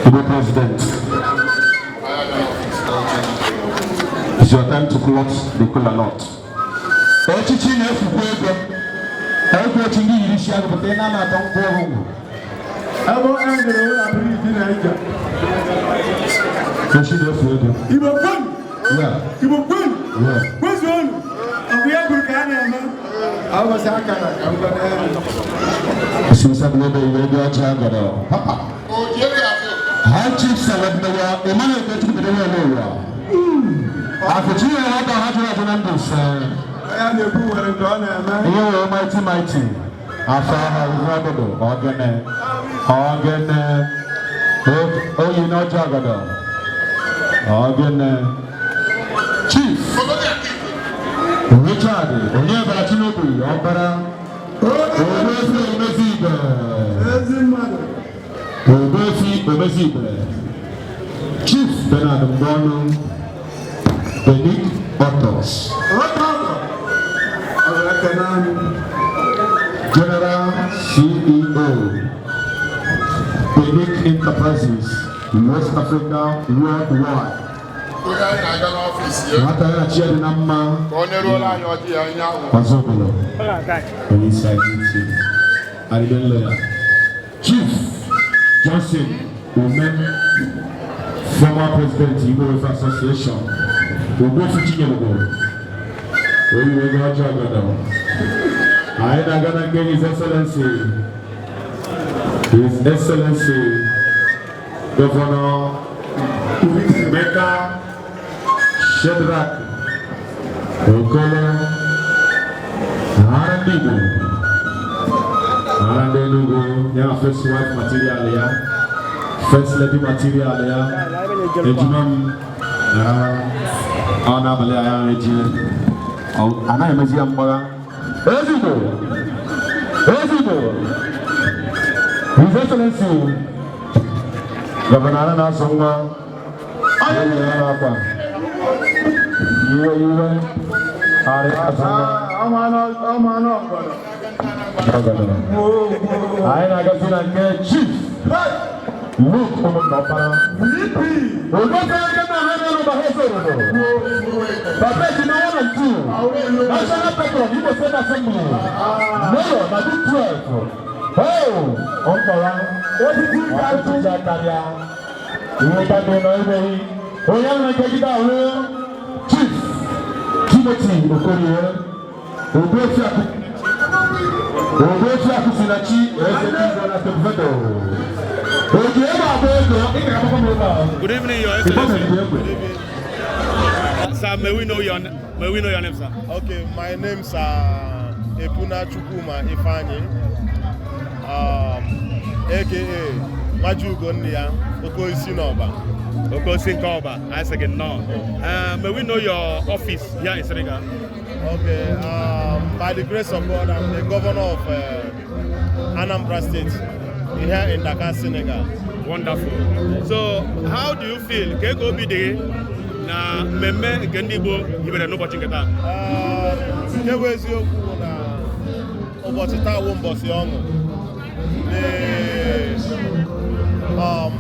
Igbo President. It's your time to clot the kola nut. Echichi na-efukwa ego. Ego echi ndị yiri isi agụ pụta ị na-ana atọ nkwụ ọrụ ngwụ. Ebe ọ ngere ụlọ abụrụ iji na ija. Echi na-efu ego. Igbo kwenu! Yeah. Igbo kwenu! Yeah. Kwezuonu! Ọ bụ ya kwuru ka a na-eme. Ọ aka na ka m gwa n'elu. Ebe iwe ego ọcha gọrọ. Papa. High Chief Salabmewa Emmanuel Kechukwu Bidoro n'ụwa. Akụchi ya ọba ha jụrụ ajụ na ndụ ise. Ya na-ekwu nwere nke ọ na-eme. Ihe wee mighty mighty. Afọ ha ọgọdọ ọgene. Ọgene. Oyi n'ọjọ ọgọdọ. Ọgene. Chief Richard Onyebara Chinedu Ọbara. Ogbuefi Omezi Ibe. Ezi mmadụ. Ogbuefi Omezi Ibe. Chief Bernard Mgbọnụ. Benik Autos. Oge ọgọ. Ọ bụ ekene anyị. General CEO, Benik Enterprises, West Africa Worldwide. Onye anyị na-aga n'ọfịs ya Nwata ya chi ya dị na mma. Ka ọ neruola anyị ọjị ya anya ahụ. Ọzọbụlụ. Onye isi IGT. Arịben lawyer. Chief Johnson Ume, former president, Igbo Welfare Association. Ogbuefi Chinyelugo. Oyi ego ọjọọ gọdọ. Anyị na-aga na nke His Excellency Governor Emeka Shedrack Okolo, Ara ndị Igbo, Ara ndị Enugu, ya na first wife material ya, first lady material ya, ejima m, ọ n'abalị a ya eji anaghị emezi ya mgbagha. Ezigbo, ezigbo, His Excellency Governor Ara na-asụ nwa, onye ya na-akwa, iwe iwe, arị azụ nwa. Ọma anụ ọgọdọ. Ọgọdọ. Anyị na-agazi na nke Chief Luke Ụmụnnọkpara. Ogote eke na ha na ọba ha obodo. Papa Ejima 1 and 2. National Patron, Imo State Assembly. Mayor na D12. Oh, ọkpọrọ. Osisi Ọchịchị akarịa. Ihe ka dị nọ emeghị. Onye ahụ na-ekegide ahụ, Chief Timothy Okorie. Ogbuefi Akụ. Ogbuefi Akụ si na chi eze Igbo na Cape Verde. Oji egbe agba ego, ị ga-agbakọ m ebe a. Good evening, Your Igbo Excellency. mere egbe. Sir, may we know your name, sir? Okay, my name's Epuna Chukwuma Ifeanyi, aka Majugo Nnia, Okoisi N'Ọba. Okosi Nkoba, I say no. May we know your office here in Senegal? Okay, by the grace of God, I'm the governor of Anambra State here in Dakar, Senegal. Wonderful. So, how do you feel? Ka ego obi dị gị na mmemme nke ndị Igbo hibere n'ụbọchị nke taa? Nke bụ eziokwu bụ na ụbọchị taa wụ mbọchị ọṅụ.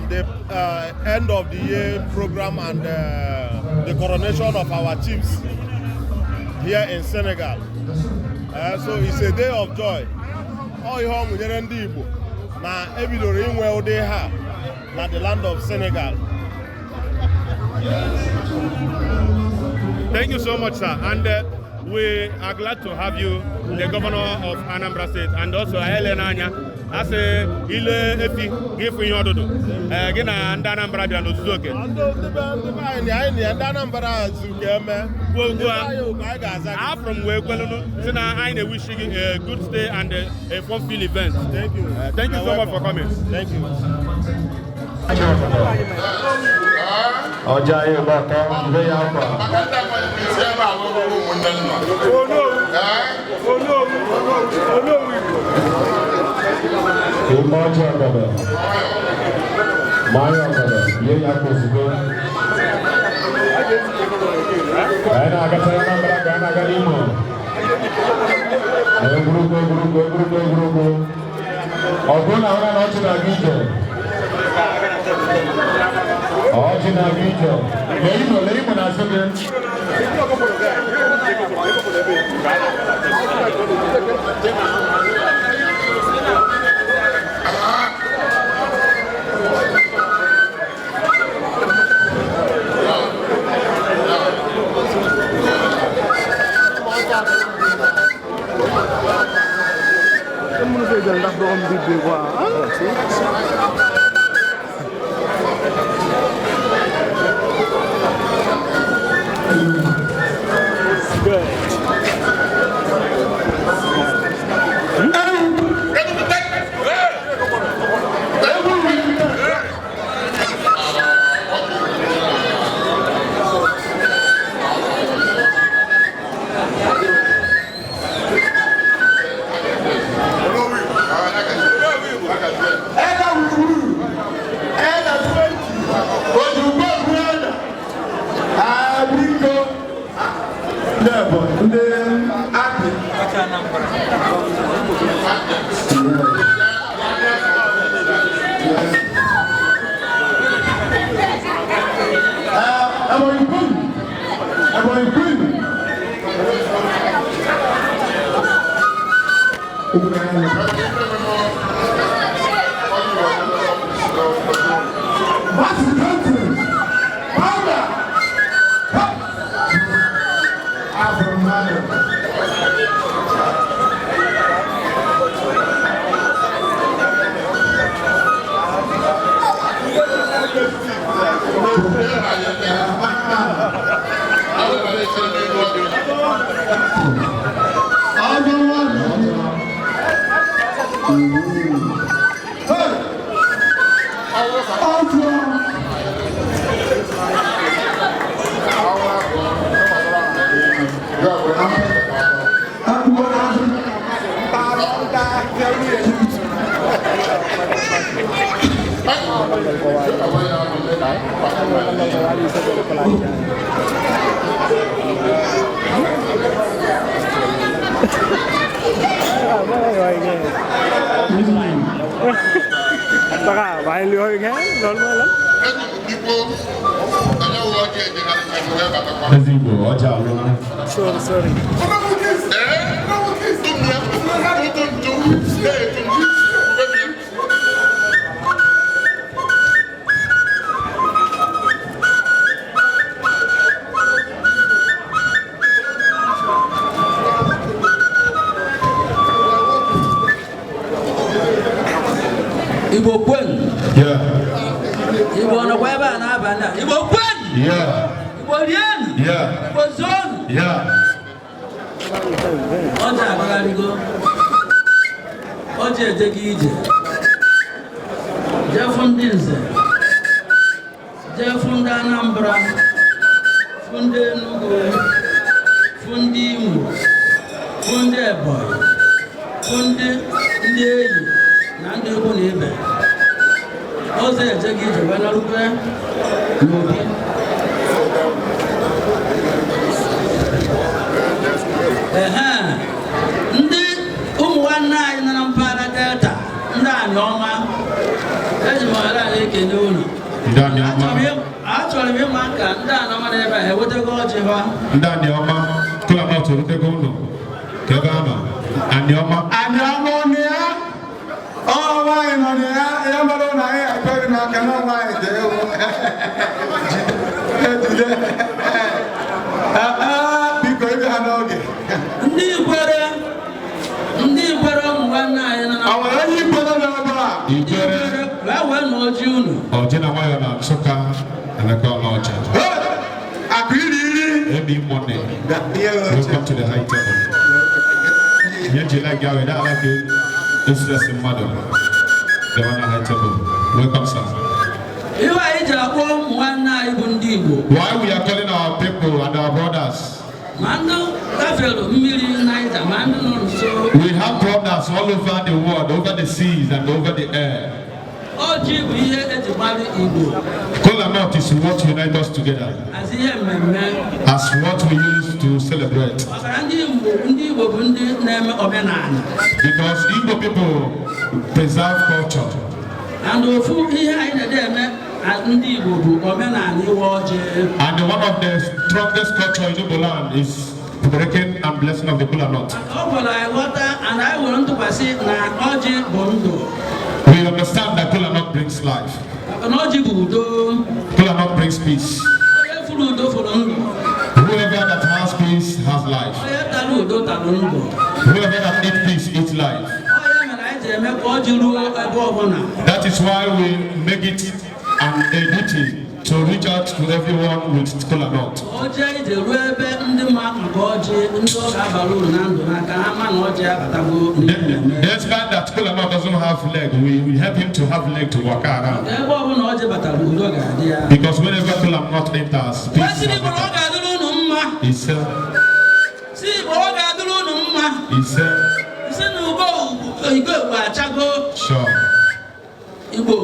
The end of the year program and the coronation of our chiefs here in Senegal. So it's a day of joy. Ọ ihe ọṅụ nyere ndị Igbo na ebidoro inwe ụdị ha na the land of Senegal. Thank you so much, sir. And we are glad to have you, the governor of Anambra State, and also ele n'anya asị ile efi gị fụ ihe ọdụdụ. Ee, gị na ndị Anambra bịara n'ozuzu oke. Ndị be anyị na ndị Anambra zu ka eme. Gwuo Ndị be anyị oku anyị ga-aza gị. Afụrụ m wee kwelụnụ si na anyị na-ewish gị a good stay and a fun-filled event. Thank you. Thank you so much for coming. Thank you. Ọjà ayé gba ọtọ, ìwé ya akwa. Maka ndị akwa isi ebe a lụrụ ụmụnne nna. Onowu, Onowu Igbo. Ime ọjọọ ọgọdọ. Manya ọgọdọ, ihe ya akwa ozugbo. Ka anyị na-agachara Anambra ka anyị na-aga n'Imo. Egwurugwu egwurugwu egwurugwu egwurugwu. Ọ bụrụ na ụra na ọchị na-aga ije. Ọjị na-aga ije. Lee Imo, lee Imo na-asị gị. Mënu fee jël ndax doo am biir bi quoi. Ẹ̀dá wúwúrú, ẹ̀dá 20, òjùgbọ́ ìwúrẹ́dà, àbíkó, Ndị Ebonyi, ndị Abịa. Ebonyi Queen, Ebonyi Queen. Martin Country, Powder, Afro Mmadụ. Ọjọ́ wọn. Hey! Ọjọ́. Baka bàyyi li yooyu ngeen loolu mooy lan. Eze Igbo, ọjị alụla. Sorry, sorry. Igbo kwenu. Yeah. Igbo nọkwa ebe a n'abalị a. Igbo kwenu. Yeah. Igbo rienu. Yeah. Igbo zuonu. Yeah. Ọjị agagharịgo. Ọjị ejego ije. Jee fụ ndị Nze. Jee fụ ndị Anambra. Fụ ndị Enugu. Fụ ndị Imo. Fụ ndị Ebonyi. Fụ ndị enyi na ndị ikwu na ibe. Ọzọ ejego ije wee narukwe n'obi. Ehe, ndị ụmụ nwanne anyị nọ na mpaghara Delta, ndị Aniọma, eji m ohere a na-ekene unu. Ndị Aniọma. Achọrọ m ịma ka ndị Aniọma nọ ebe a ewetego ọjị ha. Ndị Aniọma, kola nut erutego unu. Ka ebe a nọ. Aniọma. Aniọma ọ nọ ya? Ọ nwaanyị nọ na ya, ya mere na anyị akpọghị n'aka na nwaanyị dị ewu. Jide, jide. Biko ịbịa ha n'oge. Ndị Ikwere, ndị Ikwere ụmụ nwanne anyị nọ na Ọ nwere onye Ikwere nọ ebe a? Ikwere. Wee wee nụ ọjị unu. Ọjị na nwayọ na Nsụka, Emeka Ọnọcha. Hey! Akụ iri iri. Ebi money. Ihe oche. Welcome to the high table. Ihe nji like ya wee da like stress mmadụ. Debe na high table. Welcome, sir. Ihe anyị ji akpọ ụmụ nwanne anyị bụ ndị Igbo. Why we are calling our people and our brothers? Ma ndị gafere mmiri Niger, ma ndị nọ nso. We have brothers all over the world, over the seas and over the air. Ọjị bụ ihe eji gbara Igbo. Kola nut is what unites us together, As ihe mmemme. as what we use to celebrate. Ọkara ndị Igbo, ndị Igbo bụ ndị na-eme omenala. Because Igbo people preserve culture. And ofu ihe anyị na-ede eme ndị Igbo bụ omenala ịwa ọjị. And one of the strongest culture in Igbo land is breaking and blessing of the kola nut. Ọ gwara anyị ghọta and anyị nwere ntụkwasị na ọjị bụ ndụ. We understand that kola nut brings life. Maka na ọjị bụ udo. Kola nut brings peace. Onye furu udo furu ndụ. Whoever that has peace has life. Onye tara udo tara ndụ. Whoever that eats peace eats life. Onye mere anyị ji eme ka ọjị ruo ebe ọbụla. That is why we make it a duty to reach out to everyone with kola nut. Ọjị anyị ji ruo ebe ndị mma maka ọjị, ndị ọ ga-abara uru na ndụ ha, ka ha ma na ọjị abatago n'ihe na-eme. Despite that kola nut doesn't have leg, we help him to have leg to walk around. Ebe ọbụla ọjị batara, udo ga-adị ya. Because whenever kola nut enters, peace Wee sị Igbo na ọ ga-adịrị unu mma. Ise. Si Igbo, ọ ga-adịrị unu mma. Ise. Si na ugo igwe Igbo achago. Sure. Igbo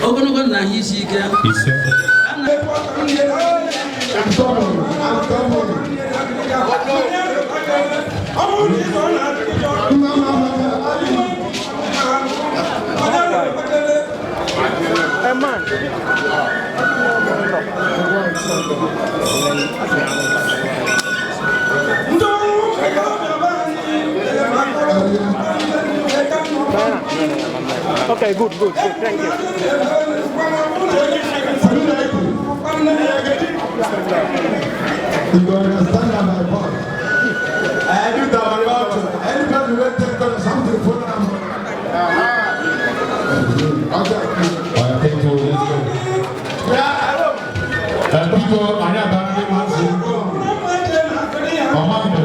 ogologo na ahụ isi ike. Ise. I'm coming. I'm coming. Mama, mama. Okay, good, good, good. Thank you. You understand that my part. I do that about anybody will take on something for them. Okay. Alright, thank you. Let's go. Biko, anyị aba ndị mazị. Ọmambe.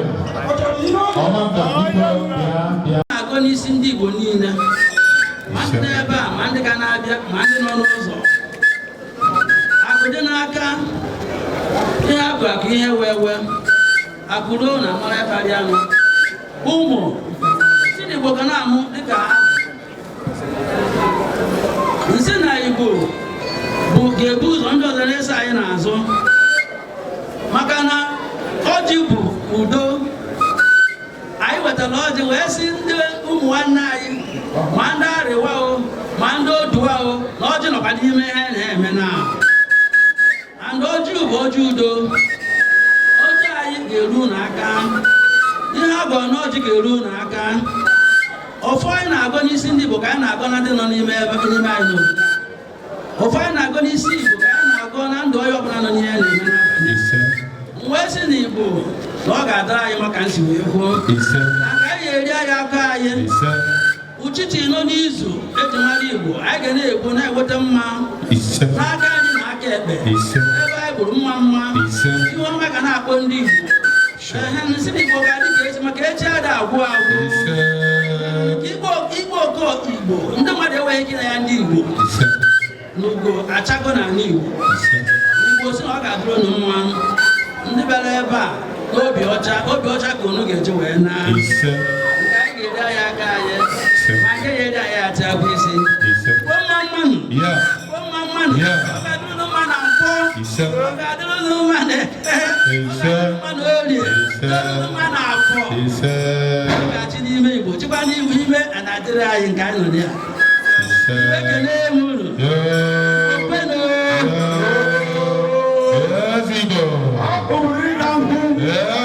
Ọmambe, biko, bịa, bịa. Na-agọ n'isi ndị Igbo niile, ma ndị nọ ebe a, ma ndị ka na-abịa, ma ndị nọ n'ụzọ. Akụ dị n'aka, ihe akụ akụ, ihe wee wee akụ ruo na amara ịkparị anụ. Ụmụ si na Igbo ga na-amụ dịka azụ. Nsị na Igbo bụ ga-ebu ụzọ, ndị ọzọ na-eso anyị n'azụ, maka na ọjị bụ udo. Anyị wetara ọjị wee sị ndị ụmụ nwanne anyị, ma ndị Arịwa o, ma ndị Oduwa o, na ọjị nọkwa n'ime ihe anyị na-eme na and ọjị bụ ọjị udo. Ọjị anyị ga-eru unu aka. Ihe a gọrọ n'ọjị ga-eru unu aka. Ọfọ anyị na-agọ n'isi ndị Igbo ka anyị na-agọ na ndị nọ n'ime ebe n'ime anyị n'obodo a. Ọfọ anyị na-agọ n'isi Igbo ka anyị na-agọ na ndụ onye ọbụla nọ n'ihe na-eme n'abalị. Ise. M wee sị na Igbo na ọ ga-adara anyị maka nsi wee kwuo Ise. na ka anyị eri anyị aka anyị. Ise. Uchichi nọ n'izu eji mara Igbo, anyị ga na-egbu na-enweta mma Ise. n'aka anyị na aka ekpe. Ise. Ebe anyị gburu mma mma. Ise. Ihe ọma ga na-akpọ ndị Igbo. Ehe, nsị na Igbo ga-adị ka echi, maka echi ada agwụ agwụ. Ise. Igbo, Igbo oko Igbo, ndị mmadụ enweghị ike na ya ndị Igbo. Ise. N'ugo achago n'ala Igbo. Ise. Igbo si na ọ ga-adịrị unu mma. Ndị bịara ebe a n'obi ọcha, obi ọcha ka unu ga-eji wee naa. Ise. Nke anyị ga-eri anyị aka anyị, Ise. ma nke ya eri anyị achị abụ isi. Ise. Igbo mma mmanụ. Yeah. Igbo mma mmanụ. Yeah. Ọ ga-adịrị unu mma na Nkwọ. Ise. Ọ ga-adịrị unu mma na Eke. Ọ Ise. ga-adịrị unu mma na Orie. Ise. Ọ ga-adịrị unu mma na Afọ. Ise. Ọ ga-achị n'ime Igbo, chịkwa n'ime ime a na-adịrị anyị nke anyị nọ na ya. Ise. Ekene m unu. Yeah. Kwenu. Ezigbo.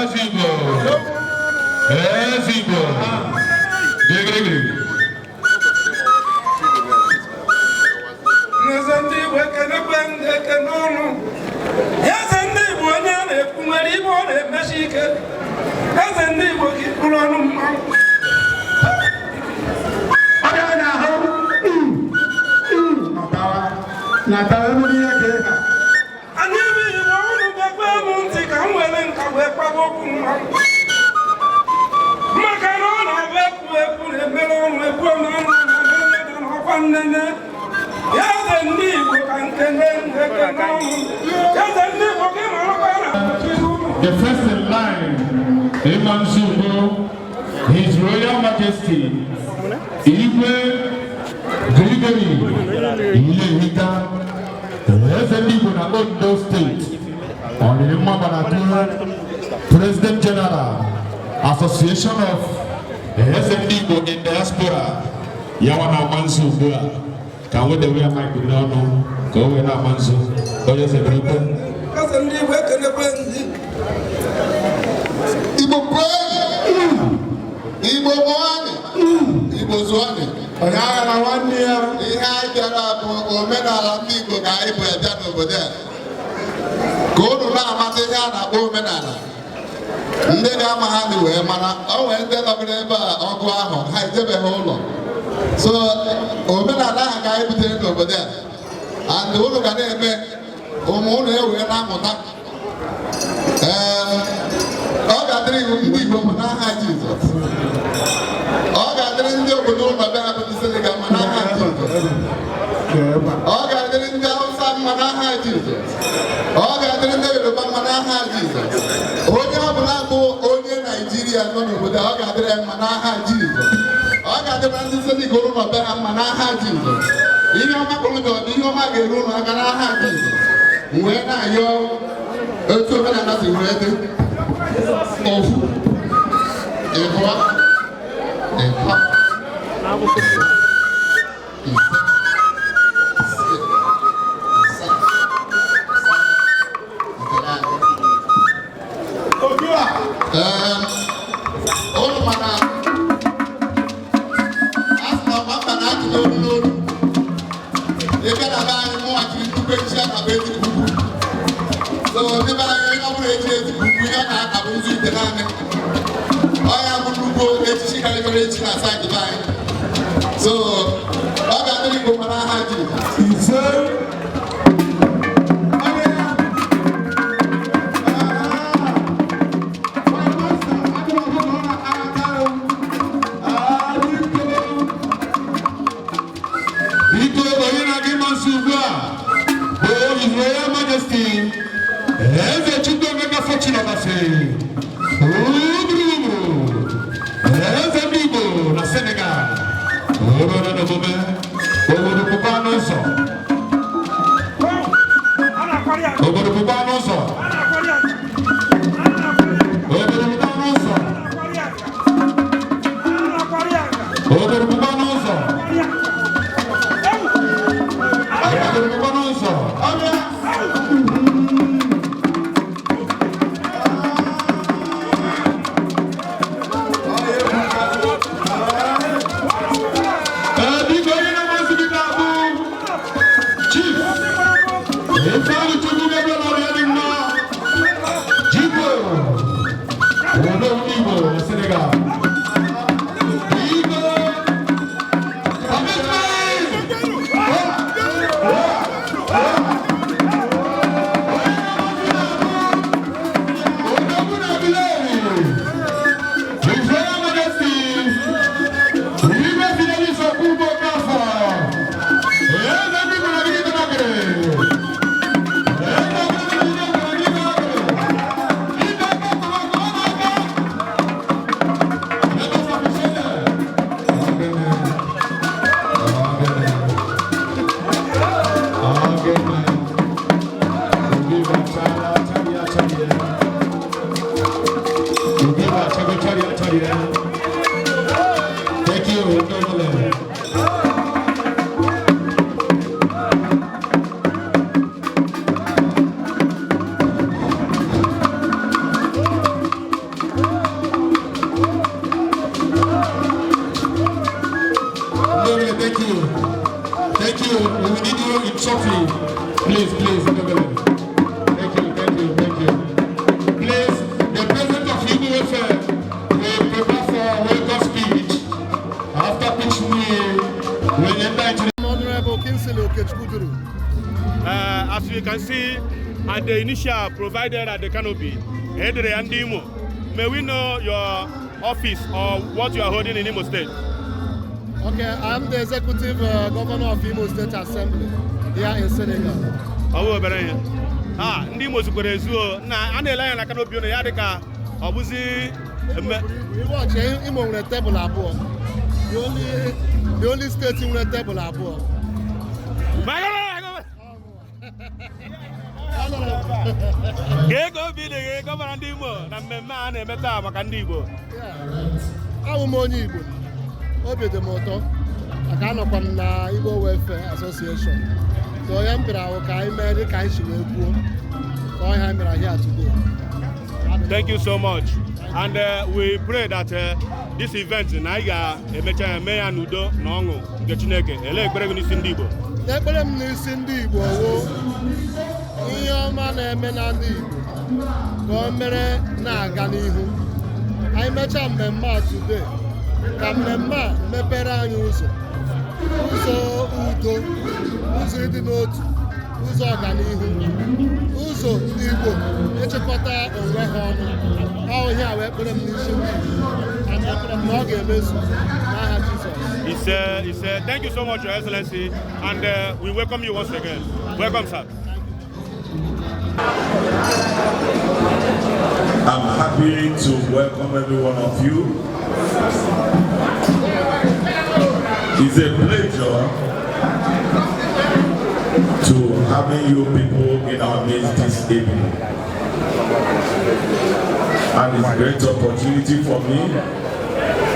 Ezigbo. Ezigbo. Gịrịgịrị. Eze ndị Igbo, ekenekwe ndị ekene ọnụ. Eze ndị Igbo, onye a na-ekwu nwere ibe ọ na-emesi ike. Eze ndị Igbo ka ikpuru ọnụ mmanwụ. Ọbịa na-ahụ na-atawa ebe ihe ka ịha. Anyị bụ Igbo, unu ga-ekwe m ntị ka m were nka wee kwaba okwu mmanwụ, maka na ọ na-abụ ekwu ekwu na-emere ọnụ ekwu ọnụ na-emere mmadụ na ọkwa nnene. Eze ndị Igbo, ka nkene ekene ọnụ. Eze ndị Igbo, ka ị marakwa na The first in line, Imam Zugo, His Royal Majesty, Igwe Gregory Ilehita, Eze ndị Igbo na Ondo State, Ọdịmma Gbanatụ, President General, Association of Eze ndị Igbo in Diaspora, yawa na amansi ugbu a. Ka m wedewe ya mic n'ọnụ ka o wee na-ama nzu. Onye eze birikwe. Eze ndị Igbo, ekenekwe ndị Igbo kwenu! Igbo mụọnụ! Igbo zụọnụ! Onye agha na nwanne ya. Ihe anyị bịara bụ omenala ndị Igbo ka anyị bụ abịa n'obodo a. Ka unu na-amata ihe a na-akpọ omenala. Ndị ga-ama ha dị wee mara. O nwere ndị nọgide ebe a ọgụ ahụ, ha ejebeghị ụlọ. So omenala ahụ ka anyị butere n'obodo a. And unu ga na-eme ụmụ unu ewee na-amụta. Ee, ọ ga-adịrị ndị Igbo mma n'aha Jizọs. Ọ ga-adịrị ndị obodo ụlọ be ha bụ ndị Senegal mma n'aha Jizọs. Ọ ga-adịrị ndị Hausa mma n'aha Jizọs. Ọ ga-adịrị ndị Yoruba mma n'aha Jizọs. Onye ọbụla bụ onye Naijiria nọ n'obodo a, ọ ga-adịrị ya mma n'aha Jizọs. Ọ ga-adịrị ndị Senegal ụlọ be ha mma n'aha Jizọs. Ihe ọma kpụrụ gị ọdụ, ihe ọma ga-eru ụlọ aka n'aha Jizọs. M wee na-ayọ otu omenala si wee dị. Ofu, ịbụọ, ịtọ, ise, isii, asaa, asatọ, itenaanị. Ee, ụnụ mana a sị na ọgba mba na-atụ n'olu n'olu. Ị bịa na be anyị, mụnwa jiri nnukwu echichi a na-akpọ Ezikuku. So ndị be anyị, onye ọbụla echi Ezikuku, ihe ọ na-aka bụ nzu ite naanị. Ọ ya bụ nnukwu echichi karịrị echi na side be anyị. So ọ ga-adịrị Igbo mara aha Jizọs. Ise. Biko, onye na-aga ịma nsọ ugbu a bụ His Royal Majesty Eze Chukwuemeka Fortune Obasi Udurugu, Eze ndị Igbo na Senegal. Obodo n'omume, obodo pụkwa n'ụzọ. Obodo pụkwa n'ụzọ. Obodo pụkwa n'ụzọ. Obodo pụkwa n'ụzọ. Obodo pụkwa n'ụzọ. Ee, biko, onye na-amasị gị na-abụ Chief Ifeanyi Chukwu Gabriel Ọrịadịmma Jiko, Onowu Igbo na Senegal. Igbo Commitment! Odogwu na Aguleri, His Royal Majesty Igwe Fidelis Okwugbo Okafor, Eze ndị Igbo na Guinea Conakry. Eze ndị Igbo na Guinea Conakry. Igwe Okokoro n'aka. Let us appreciate them. Ogene. Ogene. Ogene. Ogiba chala charia charia. Ogiba chago charia charia. Thank you, Ndobele. Ndobele, thank you. Thank you. We will need you in shortly. Please, please, Ndobele. Thank you, thank you, thank you. Please, the president of Igbo Welfare will prepare for welcome speech. After which we will enter into I'm Honorable Kingsley Okechukwu. As you can see at the initial provided at the canopy, Edre and Imo, may we know your office or what you are holding in Imo State? Okay, I'm the executive governor of Imo State Assembly here in Senegal. Ọ bụ obere ihe. Ah, ndị Imo zukwara ezu o. Na a na-ele anya na canopy unu ya dị ka ọ bụzi Iwe Imo nwere tebụl abụọ. The only state nwere tebụl abụọ. Kee ka obi dị gị, gọvanọ ndị Imo, na mmemme a na-eme taa maka ndị Igbo? Abụ m onye Igbo. Obi dị m ụtọ. Maka anọkwa m na Igbo Welfare Association. So onye m bịara ahụ ka anyị mee dị ka anyị si wee kwuo ka ọhịa mere here today. Thank you so much. And we pray that this event na anyị ga-emecha ya mee ya n'udo na ọṅụ nke Chineke. Elee ekpere gị n'isi ndị Igbo? Ekpere m n'isi ndị Igbo wo ihe ọma na-eme na ndị Igbo ka o mere na-aga n'ihu. Anyị mechaa mmemme a today, ka mmemme a mepere anyị ụzọ, ụzọ udo, ụzọ ịdị n'otu, ụzọ ọganihu, ụzọ ndị Igbo ịchịkọta onwe ha ọnụ. Ọ ihe a wee kpere m n'isi ndị Igbo, and ekpere m na ọ ga-emezu n'aha Jizọs. Ise, ise. Thank you so much, Your Excellency, and we welcome you once again. Welcome, sir. I'm happy to welcome every one of you. It's a pleasure to having you people in our midst this evening. And it's a great opportunity for me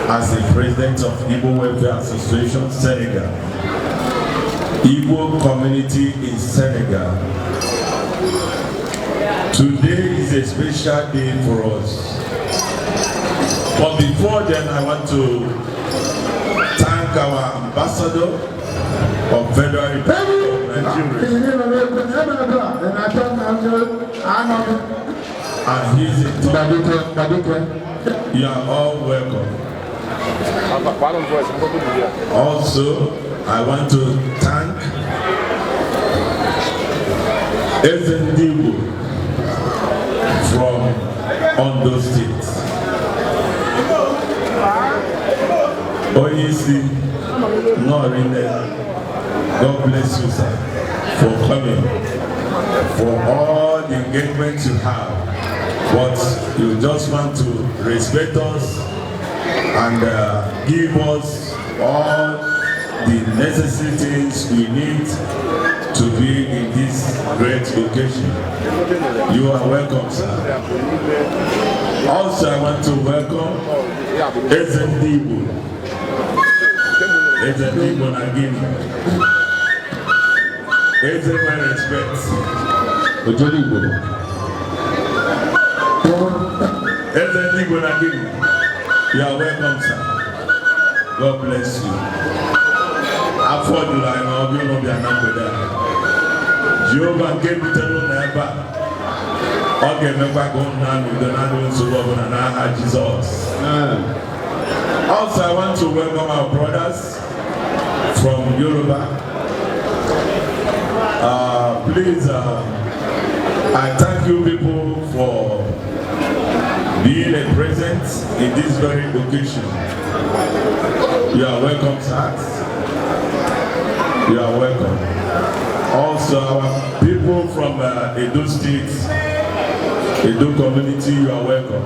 as the president of Igbo Welfare Association Senegal, Igbo community in Senegal. Today is a special day for us. But before then, I want to thank our ambassador of Federal Republic of Nigeria and his entourage. You are all welcome. Also, I want to thank Eze Ndigbo from Ondo State. Onyeisi Norine, God bless you, sir, for coming, for all the engagement you have. But you just want to respect us and give us all the necessary things we need to be in this great occasion. You are welcome, sir. Also, I want to welcome Eze Ndigbo. Eze Ndigbo na Guinea. Eze, my respect. Ojoli Igbo. Eze Ndigbo na Guinea. You are welcome, sir. God bless you. Afọ juru anyị na ọbịa ụlọ bịa na mgbede a. Jehova nke butere ụlọ ebe a, ọ ga-emekwa ka ụnụ na n'udo na ndụ nsogbu ọbụla n'aha Jizọs. Also, I want to welcome our brothers from Yoruba. Please, I thank you people for being a present in this very occasion. You are welcome, sirs. You are welcome. Also, our people from Edo State, Edo community, you are welcome.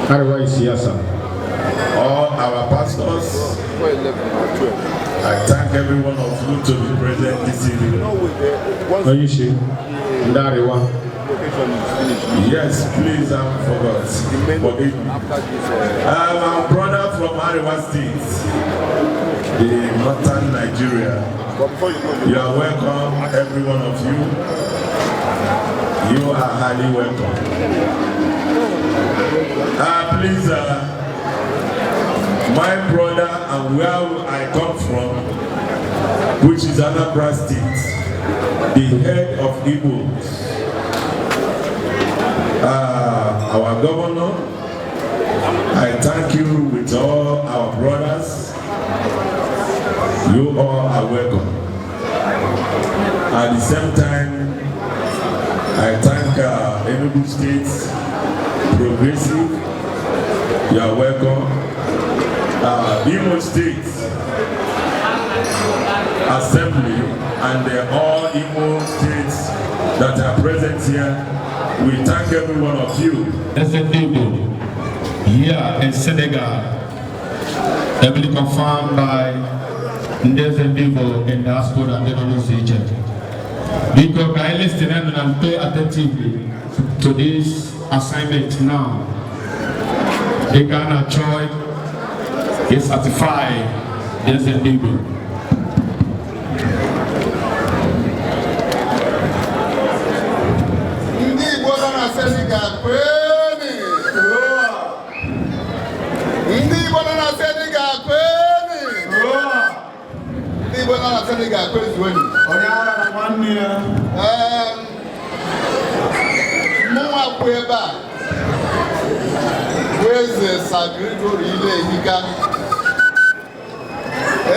Arewa is here, sir. All our pastors, I thank every one of you to be present this evening. Onyeisi ndị Arewa. Yes, please, I forgot. Forgive me. Our brother from Arewa State, the northern Nigeria. You are welcome, every one of you. You are highly welcome. Please, my brother and where I come from, which is Anambra State, the head of Igbos, our governor, I thank you with all our brothers. You all are welcome. At the same time, I thank Enugu State Progressive. You are welcome. Imo State Assembly and all Imo states that are present here, we thank every one of you. Eze Ndigbo here in Senegal, heavily confirmed by ndị Eze Ndigbo in diaspora ndị nọ n'ụzọ ije. Biko, ka anyị listen and pay attentively to this assignment now. Dịka a na-achọ He certify Eze ndị Igbo. Ndị Igbo nọ na Senegal, kwenu! Ndị Igbo nọ na Senegal, kwenu! Ndị Igbo nọ na Senegal, kwezuonu! Onye ara na nwanne ya. Mụnwa kwụ ebe a bụ Eze Sir Gregory Ile-Ehika,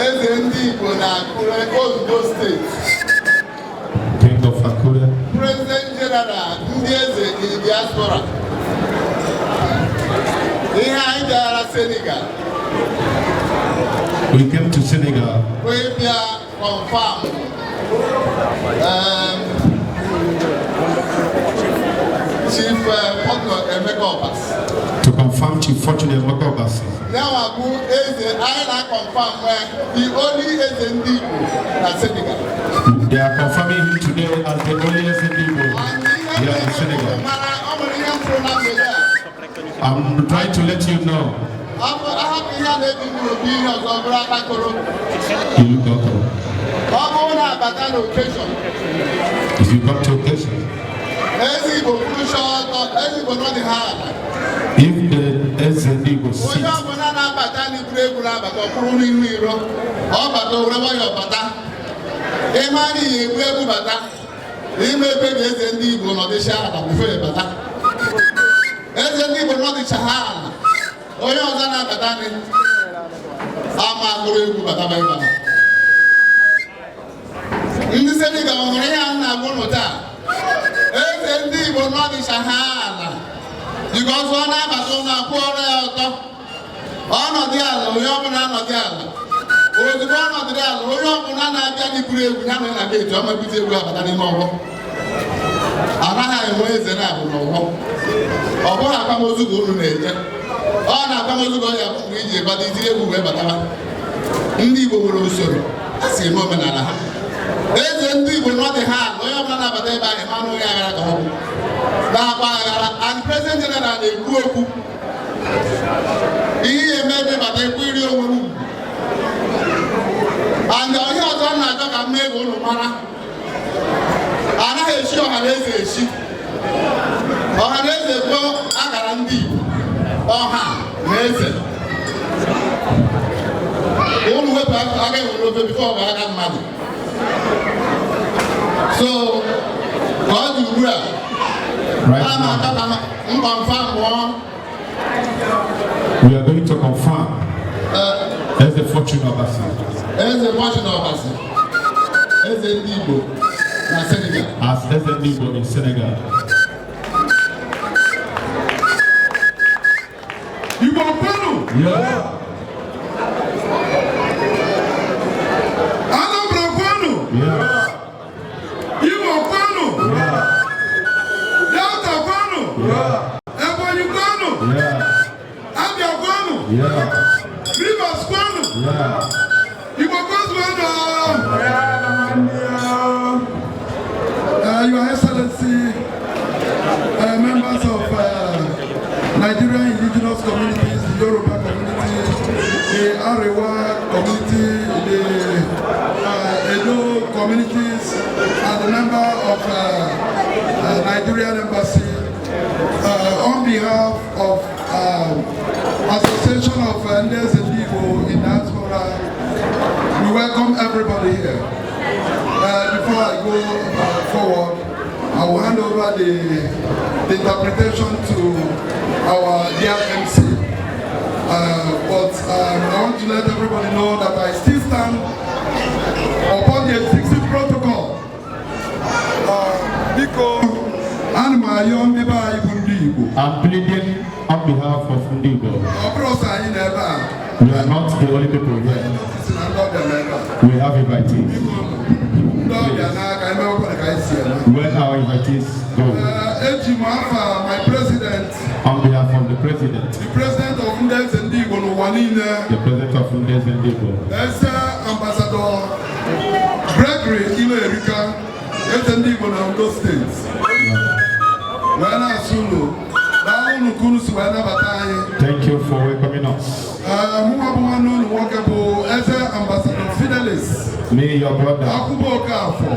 eze ndị Igbo na Akure, Ondo Steeti. King of Akure. President General ndị eze in diaspora. Ihe anyị bịara Senegal We came to Senegal wee bịa confirm Chief Fortune Emeka Obasi. To confirm Chief Fortune Emeka Obasi. Yanwa bụ eze anyị na-confirm the only eze ndị Igbo na Senegal. They are confirming him today as the only Eze ndị Igbo here in Senegal. Mara ọ nwere ihe m fụrụ na mgbede a. I'm trying to let you know. Ahapụ ihe a na-ebi n'obi, ihe ọzọ bụrụ akpakoro. You look up. Ọ bụrụ na abata na occasion, If you come to occasion, eze Igbo kwụrụcha ọtọ, eze Igbo nọdị ha ala. If the Eze ndị Igbo sit, Onye ọbụla na-abata n'iburu egwu na-abata, ọ kwụrụ n'ihu iro, ọ bata owere nwayọ bata. Ịma n'ihi egwu egwu bata ime ebe na eze ndị Igbo nọdịcha ala before bata. Eze ndị Igbo nọdịcha ha ala, onye ọzọ na-abata ni ama akụrụ egwu bata ebe a. Ndị Senegal hụrụ ihe a na-agwa ụnụ taa. Eze ndị Igbo nọdịcha ha ala because ọ na-abata ụlọ akwụ ọrụ ya ọtọ, ọnọdụ ala, onye ọbụla anọdụ ala. Ozugbo ọ nọdụrụ ala, onye ọbụla na-abịa n'iburu egwu ya nọ na gate, ọ mabute egwu abata n'ime ọgbọ. Anaghị enwe eze na-abụ n'ọgbọ. Ọ bụghị akwamozu ka unu na-eje, ọ na akwamozu ka ọ ya bụ iji bata itiri egwu wee bataba. Ndị Igbo nwere usoro ha si eme omenala ha. Eze ndị Igbo nọdị ha ala, onye ọbụla na-abata ebe ahụ manụ onye aghara ka ọ bụ na-akpa aghara. And President General na-ekwu okwu ihe ya eme ebe bata ekwu iri onwe ugwu. And ihe ọzọ m na-achọ ka m mee ka ụnụ mara, anaghị echi ọha na eze echi. Ọha na eze bụ akara ndị Igbo, ọha na eze. Ụnụ wepụ aka enwere ofe before ọ bụ aka mmadụ. So ka ọ dị ugbu a, right ana m now, achọ ka m confirm mụọ we are going to confirm Eze Fortune Obasi Eze Fortune Obasi, eze ndị Igbo na Senegal. As Eze ndị Igbo in Senegal. Igbo kwenu! Yeah. Anambra kwenu! Yeah. Imo kwenu! Yeah. Delta kwenu! Yeah. Ebonyi kwenu! Yeah. Abia kwenu! Yeah. Rivers kwenu! Yeah. Igbo kwezuenu! Your Excellency, members of Nigerian indigenous communities, the Yoruba community, the Arewa community, the Edo communities, and the member of Nigerian Embassy, on behalf of Association of Ndeze Igbo in Diaspora, we welcome everybody here. Before I go forward, I will hand over the interpretation to our dear MC. But I want to let everybody know that I still stand upon the existing protocol. Biko, ana m ayọ ndị be anyị bụ ndị Igbo. I'm pleading on behalf of ndị Igbo. Ọ bụrụ sọ anyị nọ ebe a, We are not the only people here. si na ndị ọbịa nọ ebe a. We have invitees. Ndị ọbịa n'aka emewekwana ka anyị si eme. When our invitees go, Eji m afa my president, on behalf of the president, the president of ndị eze ndị Igbo n'ụwa niile, the president of Ndeze Ndị Igbo, Eze Ambassador Gregory Ile-Erika, eze ndị Igbo na Ondo Steeti, wee na-asị unu daalụ unu ka unu si wee nabata anyị. Thank you for welcoming us. Mụnwa bụ nwanne nwoke bụ Eze Ambassador Fidelis Me, your brother, Akwụbo Okafọ,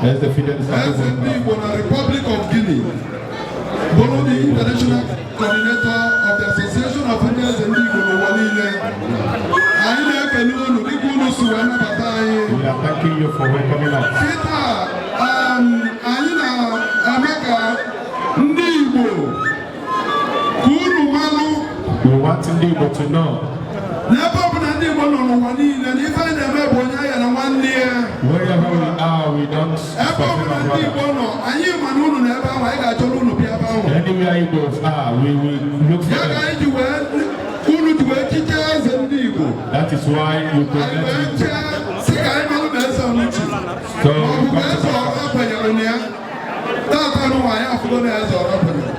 Eze Fidelis Eze ndị Akwụbo. Igbo na Republic of Guinea, bụrụ the international coordinator of the Association of Ndị Eze Ndị Igbo n'ụwa niile. Anyị na-ekele unu dịka unu si wee nabata anyị. We are thanking you for welcoming us. Kịta anyị na-eme ka ndị Igbo ka unu malụ We want ndị Igbo to know n'ebe ọbụla ndị Igbo nọ n'ụwa niile na ife anyị na-eme bụ onye aya na nwanne ya. Wherever we are, we don't Ebe forsake ọbụla our ndị brother. Igbo nọ, anyị ma na unu na ebe ahụ, anyị ga-achọrọ unu bịa ebe ahụ. Anywhere Igbos are, we will look for Ya ka them. anyị ji wee unu ji wee chichee eze ndị Igbo. That is why you Anyị wee connect. chee sị ka anyị malụ na eze ọnụchi So, ma ọ bụ ka eze ọra kwenyere na ya. Tata nụwa anyị afụgo na eze ọra kwenyere.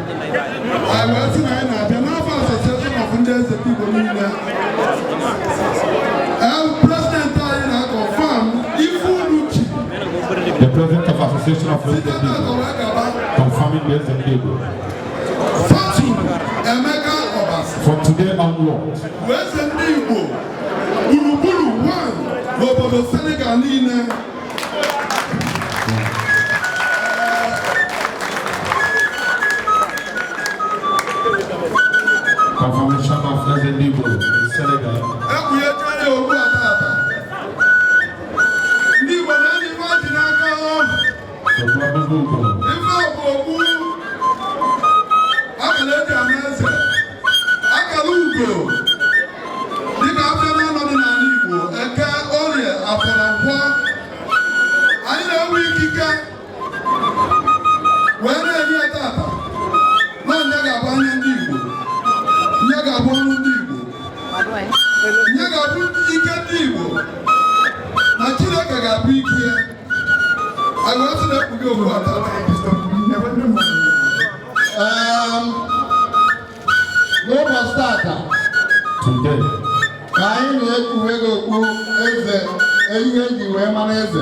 Anyị wee sị na anyị na-abịa n'afọ Association of Ndị Eze Ndị Igbo niile. President anyị na-confirm ife unu chi The president of Association of site Eze tata Igbo, wee gaba. confirming the Eze Igbo. Fatu Emeka Obasi From today onward, bụ eze ndị Igbo gburugburu one n'obodo Senegal niile. Confirmation of Eze Igbo in Senegal. Ekpughechaa ya okpu a tata. Ndị Igbo na-enye ife ji n'aka. Ogbu Ugo. Ife a bụ okpu akara eji ama eze, akara ugo, dịka afịa na-anọ dị n'ala Igbo: Eke, Orie, Afọ na Nkwọ. Anyị na-enwe ikike wee na-enye ya tata na nya ga-abụ anya ndị Igbo, nya ga-abụ ọrụ ndị Igbo, nya ga-abụ ike ndị Igbo, na Chineke ga-abụ ike ya. Anyị wee sị na ekpughị okpu a tata. N'ụbọchị tata Today, ka anyị na-ekpuwe gị okpu eze, ihe eji wee mara eze.